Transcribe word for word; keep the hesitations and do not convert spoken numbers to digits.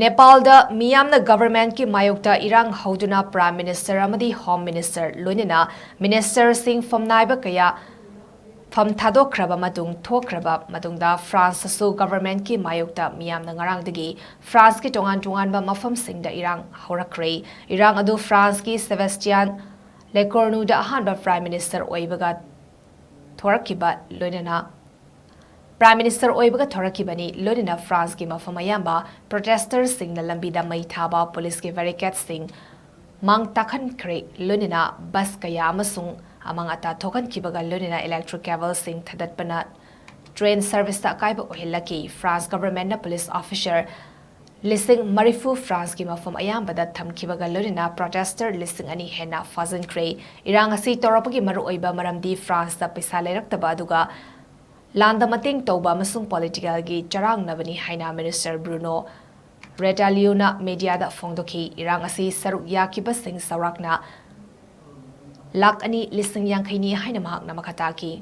ꯅꯦꯄꯥꯜꯗ ꯃꯤꯌꯥꯝꯅ ꯒꯚꯔꯟꯃꯦꯟꯠꯀꯤ ꯃꯥꯌꯣꯛꯇ ꯏꯔꯥꯡ ꯍꯧꯗꯨꯅ ꯄ꯭ꯔꯥꯏꯝ ꯃꯤꯅꯤꯁꯇꯔ ꯑꯃꯗꯤ ꯍꯣꯝ ꯃꯤꯅꯤꯁꯇꯔ ꯂꯣꯏꯅꯅ ꯃꯤꯅꯤꯁꯇꯔꯁꯤꯡ ꯐꯝꯅꯥꯏꯕ ꯀꯌꯥ ꯐꯝ ꯊꯥꯗꯣꯛꯈ꯭ꯔꯕ ꯃꯇꯨꯡ ꯊꯣꯛꯈ꯭ꯔꯕ ꯃꯇꯨꯡꯗ ꯐ꯭ꯔꯥꯟꯁꯇꯁꯨ ꯒꯚꯔꯟꯃꯦꯟꯠꯀꯤ ꯃꯥꯌꯣꯛꯇ ꯃꯤꯌꯥꯝꯅ ꯉꯔꯥꯡꯗꯒꯤ ꯐ꯭ꯔꯥꯟꯁꯀꯤ ꯇꯣꯉꯥꯟ ꯇꯣꯉꯥꯟꯕ ꯃꯐꯝꯁꯤꯡꯗ ꯏꯔꯥꯡ ꯍꯧꯔꯛꯈ꯭ꯔꯦ꯫ ꯏꯔꯥꯡ ꯑꯗꯨ ꯐ꯭ꯔꯥꯟꯁꯀꯤ ꯁꯦꯕꯥꯁꯇꯤꯌꯥꯟ ꯂꯦꯀꯣꯔꯅꯨꯗ ꯑꯍꯥꯟꯕ ꯄ꯭ꯔꯥꯏꯝ ꯃꯤꯅꯤꯁꯇꯔ ꯑꯣꯏꯕꯒ ꯊꯣꯔꯛꯈꯤꯕ ꯂꯣꯏꯅꯅ ꯄ꯭ꯔꯥꯏꯝ ꯃꯤꯅꯤꯁꯇꯔ ꯑꯣꯏꯕꯒ ꯊꯣꯔꯛꯈꯤꯕꯅꯤ꯫ ꯂꯣꯏꯅꯅ ꯐ꯭ꯔꯥꯟꯁꯀꯤ ꯃꯐꯝ ꯑꯌꯥꯝꯕ ꯄ꯭ꯔꯣꯇꯦꯁꯇꯔꯁꯤꯡꯅ ꯂꯝꯕꯤꯗ ꯃꯩ ꯊꯥꯕ, ꯄꯨꯂꯤꯁꯀꯤ ꯕꯦꯔꯤꯀꯦꯗꯁꯤꯡ ꯃꯥꯡ ꯇꯥꯛꯍꯟꯈ꯭ꯔꯦ꯫ ꯂꯣꯏꯅꯅ ꯕꯁ ꯀꯌꯥ ꯑꯃꯁꯨꯡ ꯑꯃꯥꯡ ꯑꯇꯥ ꯊꯣꯛꯍꯟꯈꯤꯕꯒ ꯂꯣꯏꯅꯅ ꯏꯂꯦꯛꯇ꯭ꯔꯤꯛ ꯀꯦꯕꯜꯁꯤꯡ ꯊꯥꯗꯠꯄꯅ ꯇ꯭ꯔꯦꯟ ꯁꯔꯚꯤꯁꯇ ꯑꯀꯥꯏꯕ ꯑꯣꯏꯍꯜꯂꯛꯈꯤ꯫ ꯐ꯭ꯔꯥꯟꯁ ꯒꯚꯔꯟꯃꯦꯟꯠꯅ ꯄꯨꯂꯤꯁ ꯑꯣꯐꯤꯁꯔ ꯂꯤꯁꯤꯡ ꯃꯔꯤꯐꯨ ꯐ꯭ꯔꯥꯟꯁꯀꯤ ꯃꯐꯝ ꯑꯌꯥꯝꯕꯗ ꯊꯝꯈꯤꯕꯒ ꯂꯣꯏꯅꯅ ꯄ꯭ꯔꯣꯇꯦꯁꯇꯔ ꯂꯤꯁꯤꯡ ꯑꯅꯤ ꯍꯦꯟꯅ ꯐꯥꯖꯤꯟꯈ꯭ꯔꯦ꯫ ꯏꯔꯥꯡ ꯑꯁꯤ ꯇꯧꯔꯛꯄꯒꯤ ꯃꯔꯨꯑꯣꯏꯕ ꯃꯔꯝꯗꯤ ꯐ꯭ꯔꯥꯟꯁꯇ ꯄꯩꯁꯥ ꯂꯩꯔꯛꯇꯕ ꯑꯗꯨꯒ ꯂꯥꯟꯗ ꯃꯇꯦꯡ ꯇꯧꯕ ꯑꯃꯁꯨꯡ ꯄꯣꯂꯤꯇꯤꯀꯦꯜꯒꯤ ꯆꯔꯥꯡꯅꯕꯅꯤ ꯍꯥꯏꯅ ꯃꯤꯅꯤꯁꯇꯔ ꯕ꯭ꯔꯨꯅꯣ ꯔꯦꯇꯥꯂꯤꯌꯣꯅ ꯃꯦꯗꯤꯌꯥꯗ ꯐꯣꯡꯗꯣꯛꯈꯤ꯫ ꯏꯔꯥꯡ ꯑꯁꯤ ꯁꯔꯨꯛ ꯌꯥꯈꯤꯕꯁꯤꯡ ꯆꯥꯎꯔꯥꯛꯅ ꯂꯥꯈ ꯑꯅꯤ ꯂꯤꯁꯤꯡ ꯌꯥꯡꯈꯩꯅꯤ ꯍꯥꯏꯅ ꯃꯍꯥꯛꯅ ꯃꯈꯥ ꯇꯥꯈꯤ꯫